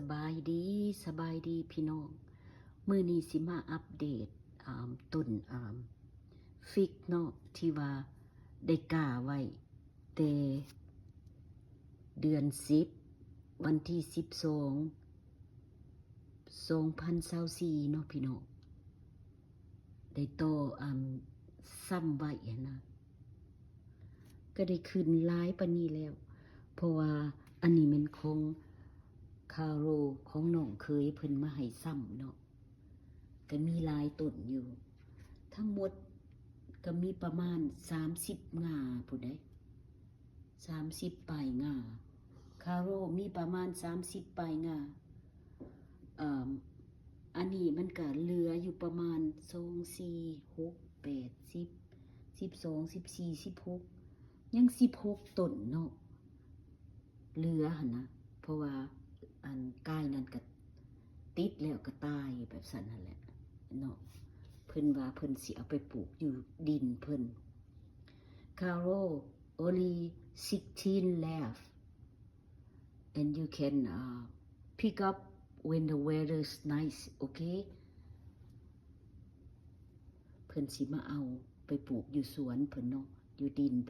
ສະບາຍດີ ສະບາຍດີພີ່ນ້ອງ. ມື້ນີ້ຊິມາອັບເດດ ອາ ຕົ້ນ ອາ ຟິກເນາະ ທີ່ວ່າໄດ້ກ້າໄວ້ແຕ່ເດືອນສິບ ວັນທີສິບສອງ ສອງພັນຊາວສີ່ເນາະພີ່ນ້ອງ. ໄດ້ຕໍ່ ອາ ຊ້ຳໄວ້ຫັ້ນນະ ກໍໄດ້ຂຶ້ນຫຼາຍປານນີ້ແລ້ວ ເພາະວ່າອັນນີ້ແມ່ນຂອງຄາໂຣ ຂອງນ້ອງເຂີຍເພິ່ນມາໃຫ້ຊ້ຳເນາະ ກໍມີຫຼາຍຕົ້ນຢູ່ ທັງໝົດກໍມີປະມານສາມສິບງ່າພຸ້ນໃດ໋ ສາມສິບປາຍງ່າ ຄາໂຣມີປະມານສາມສິບປາຍງ່າ. ເອີ່ມ ອັນນີ້ມັນກະເຫຼືອຢູ່ປະມານສອງ ສີ່ ຫົກ ແປດ ສິບ ສິບສອງ ສິບສີ່ ສິບຫົກ ຍັງສິບຫົກຕົ້ນເນາະ ເຫຼືອຫັ້ນນະ ເພາະວ່າອັນກາຍນັ້ນກະຕິດແລ້ວກະຕາຍແບບຊັ້ນຫັ້ນແຫຼະເນາະ. ເພິ່ນວ່າເພິ່ນຊິເອົາໄປປູກຢູ່ດິນເພິ່ນ. Carol, only sixteen left and you can, uh, pick up when the weather is nice, okay? ເພິ່ນຊິມາເອົາໄປປູກຢູ່ສວນເພິ່ນເນາະ ຢູ່ດິນເ